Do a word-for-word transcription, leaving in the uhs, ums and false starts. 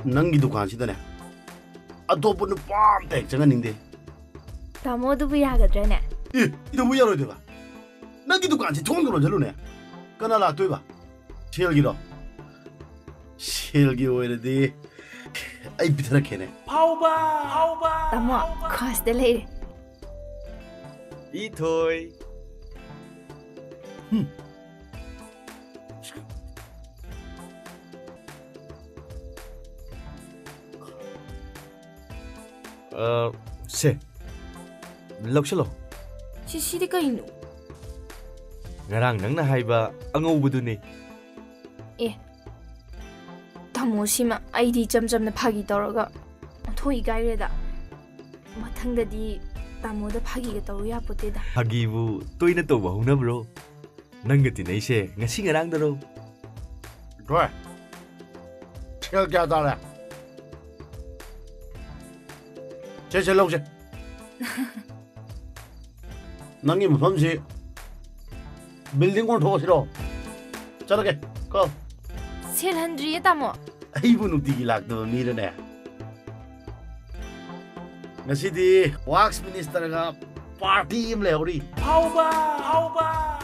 ꯅꯪꯒꯤ ꯗꯨꯀꯥꯟꯁꯤꯗꯅꯦ, ꯑꯇꯣꯞꯄ ꯅꯨꯄꯥ ꯑꯝꯇ ꯍꯦꯛ ꯆꯪꯍꯟꯅꯤꯡꯗꯦ꯫ ꯇꯥꯃꯣ, ꯑꯗꯨꯕꯨ ꯌꯥꯒꯗ꯭ꯔꯅꯦ? ꯑꯦ, ꯀꯩꯗꯧꯕ ꯌꯥꯔꯣꯏꯗꯣꯏꯕ? ꯅꯪꯒꯤ ꯗꯨꯀꯥꯟꯁꯤ ꯊꯣꯡꯗ ꯂꯣꯟꯁꯤꯜꯂꯨꯅꯦ꯫ ꯀꯅꯥ ꯂꯥꯛꯇꯣꯏꯕ? ꯁꯦꯜꯒꯤꯔꯣ? ꯁꯦꯜꯒꯤ ꯑꯣꯏꯔꯗꯤ ꯑꯩ ꯄꯤꯊꯔꯛꯀꯦꯅꯦ꯫ ꯐꯥꯎꯕ! ꯐꯥꯎꯕ! ꯇꯥꯃꯣ, ꯈꯣꯁꯇ ꯂꯩꯔꯦ꯫ ꯏꯊꯣꯏ꯫ ꯍꯨꯝ꯫ ꯑ, ꯁꯦ, ꯂꯧꯁꯤꯜꯂꯣ꯫ ꯁꯤ, ꯁꯤꯗꯤ ꯀꯩꯅꯣ? ꯉꯔꯥꯡ ꯅꯪꯅ ꯍꯥꯏꯕ ꯑꯉꯧꯕꯗꯨꯅꯤ꯫ ꯑꯦ, ꯇꯥꯃꯣ, ꯁꯤꯃ ꯑꯩꯗꯤ ꯏꯆꯝ ꯆꯝꯅ ꯐꯥꯒꯤ ꯇꯧꯔꯒ ꯑꯣꯟꯊꯣꯛ ꯏꯀꯥꯏꯔꯦꯗ꯫ ꯃꯊꯪꯗꯗꯤ ꯇꯥꯃꯣꯗ ꯐꯥꯒꯤꯒ ꯇꯧꯔꯨ ꯌꯥꯄꯣꯠꯇꯦꯗ꯫ ꯐꯥꯒꯤꯕꯨ ꯇꯣꯏꯅ ꯇꯧꯕ ꯍꯧꯅꯕ꯭ꯔꯣ? ꯅꯪꯒ ꯇꯤꯟꯅꯩꯁꯦ ꯉꯁꯤ ꯉꯔꯥꯡꯗꯔꯣ? ꯍꯣꯏ꯫ ꯁꯦꯜ ꯀꯌꯥ ꯇꯥꯔꯦ? ꯁꯦ, ꯁꯦ, ꯂꯧꯁꯦ꯫ ꯅꯪꯒꯤ ꯃꯐꯝꯁꯤ building ꯑꯣꯟꯊꯣꯛꯑꯁꯤꯔꯣ? ꯆꯠꯂꯒꯦ, ꯀꯣ꯫ ꯁꯦꯜ ꯍꯟꯗ꯭ꯔꯤꯌꯦ, ꯇꯥꯃꯣ꯫ ꯑꯩꯕꯨ ꯅꯨꯡꯇꯤꯒꯤ ꯂꯥꯛꯇꯕ ꯃꯤꯔꯅꯦ? ꯉꯁꯤꯗꯤ ꯋꯥꯛꯁ ꯃꯤꯅꯤꯁꯇꯔꯒ ꯄꯥꯔꯇꯤ ꯑꯃ ꯂꯩꯍꯧꯔꯤ꯫ ꯐꯥꯎꯕ! ꯐꯥꯎꯕ!